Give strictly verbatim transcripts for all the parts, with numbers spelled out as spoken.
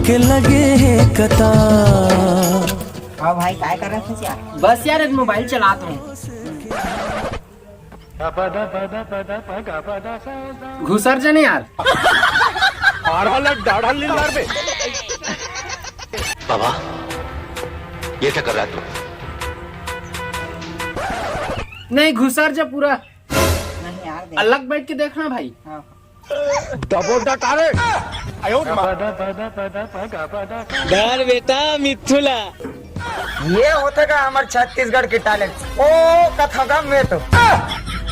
के लगे हे कतार। हाँ भाई, काय करत हस यार? बस यार, एक मोबाइल चलात हूँ। घुसर जने यार। आढ़ा लग डाढ़ा लील मारबे। बाबा, ये क्या कर रहा है तू? नहीं, घुसर जा पूरा। नहीं यार, देख। अलग बैठ के देखना भाई। हाँ। दबो डकारे। आयो रे माँ। डर बेटा मिथुला। ये होथे का हमर छत्तीसगढ़ के टैलेंट। ओ कथा का मैं तो।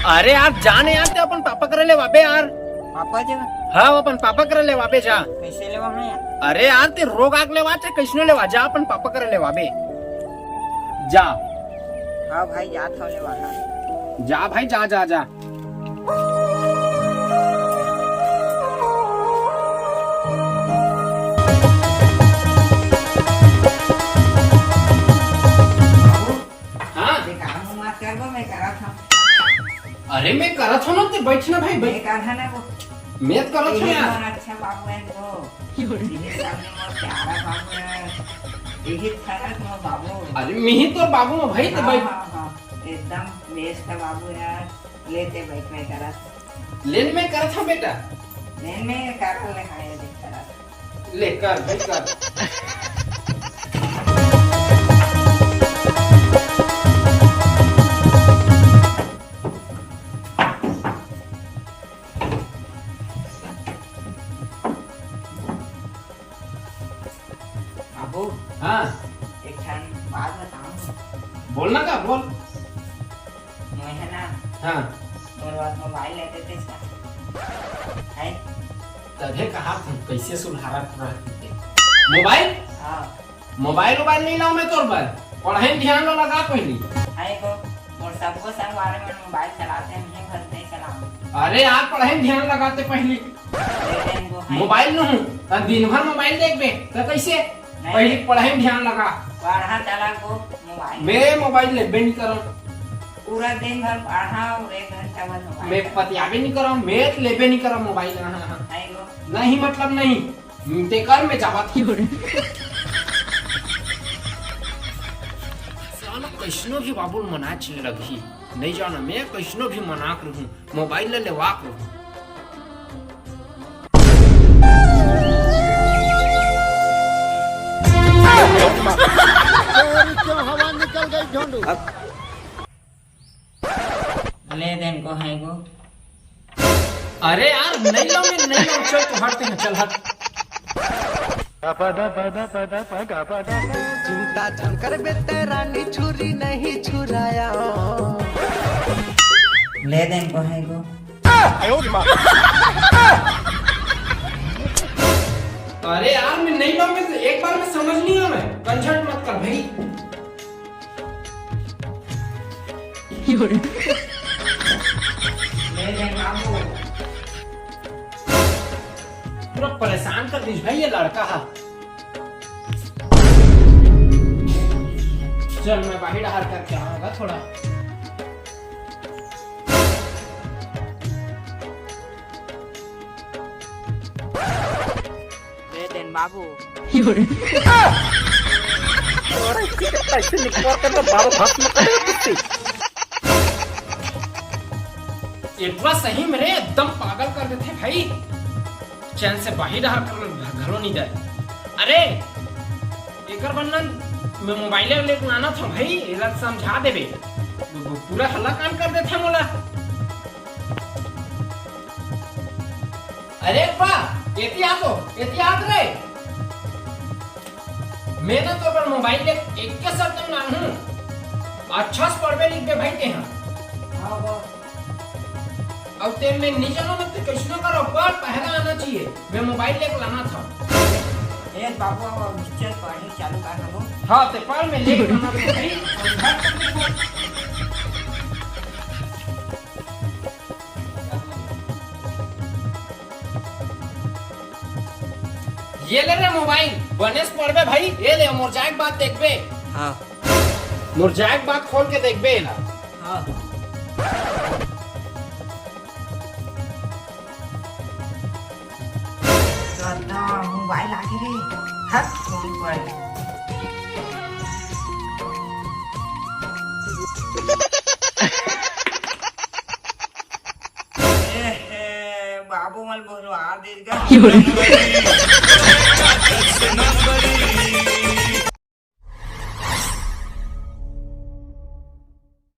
अरे यार, जाने यार, ते अपन पापा करे लेवाबे यार। पापा जी? हाँ, अपन पापा करे लेवाबे जा। कैसे लेवा मैं यार? अरे यार, ते रोग आग लेवा चाहे कैसनो लेवा, जा अपन पापा करे लेवाबे। जा। हाँ भाई, जात हूँ लेवा। जा भाई, जा, जा, जा। हाँ। ते काम मत करबो, मैं करत हूँ। अरे, मैं करत हूँ ना, ते बैठ ना भाई, बैठ। मैं करत हूँ ना वो। मैं करत हूँ यही यार। मोर अच्छा बाबू है वो। यही सामने मोर प्यारा बाबू है। यही फरक मोर बाबू। अरे, मैं ही तो बाबू हूँ भाई, ते हाँ, बैठ। हाँ, हाँ। एकदम बेस्ट का बाबू यार। ले ते बैठ, मैं करत। लेन में करत हूँ बेटा। लेन में कर ले, हाँ, ये देख करत। ले कर भाई कर। बाबू, हाँ। एक ठन बात बताऊँ। बोल ना का, बोल। मैं है ना, हाँ। मोर बाद मोबाइल ले देते सा। है? तभे कहा था, कैसे सुधारत रहते। मोबाइल? हाँ। मोबाइल, मोबाइल नहीं लाऊं मैं तोर बर। पढ़ाई में ध्यान ला लगा पहली। है को, मोर सबको संग वाले मन मोबाइल चलाते हैं, मैं घर नहीं चलाऊं। अरे यार, पढ़ाई में ध्यान लगाते पहली। मोबाइल नु हूँ, त दिन भर मोबाइल देखबे, त कैसे? नहीं। पहली पढ़ाई में ध्यान लगा। पढ़ा चला को मोबाइल। मैं मोबाइल लेबे नहीं करम। पूरा दिन भर पढ़ा और एक घंटा बाद मोबाइल मैं चला। पतियाबे नहीं करम, मैं लेबे नहीं करम मोबाइल। हाँ, हाँ, हाँ। नहीं वो। नहीं मतलब नहीं। तेकर में जावत। साला कैसनो भी बाबुल मना चिल लगही। नहीं जाना, मैं कैसनो भी मना के रहूं, मोबाइल ले लेवा के रहूं। तेरी क्यों हवा निकल गई झोंडू? ले देन को है को। अरे यार, नहीं लो मैं, नहीं लो, चल तू हट, तू चल हट। चिंता झन कर बेटे रानी छुरी नहीं छुराया। ले देन को है को। अरे यार, मैं नहीं लो मैं, एक बार में समझ नहीं आ मैं, कंझट मत कर भाई। ले ले बाबू। पूरा परेशान कर दिस भाई ये लड़का हा। चल मैं बाहर हार करके आऊंगा थोड़ा। दे देन बाबू। अरे, कैसे निकाल कर तो बाबू भस्म करे किससे? एटवा सही में रे एकदम पागल कर देथे भाई। चैन से बाही डहार कर घलो नहीं दे। अरे एकर बर ना मैं मोबाइल लेके लाना था भाई, एला समझा देबे। पूरा हल्ला कान कर देथे मोला। अरे बा, एती आ तो, एती आ रे। मैं ना तो अपन मोबाइल ले एक के शर्त में लानहूं, अच्छा से पढ़बे लिखबे भाई तेहा। हाँ बा। अब ते मैं नहीं जानो ना ते कैसनो करो, पर पहला आना चाहिए। मैं मोबाइल लेके लाना था। ए बाबू, अब निश्चय पढ़ाई चालू कर दो। हाँ, ते पर मैं लेके लाना था भाई। ये ले रे मोबाइल, बने से पढ़बे भाई। ये ले, मोर जाए के बाद देखबे। हाँ। मोर जाए के बाद खोल के देखबे एला। हाँ। दादा, मोबाइल आगे रे। ए, ए, बाबू मन बोलवा दे का।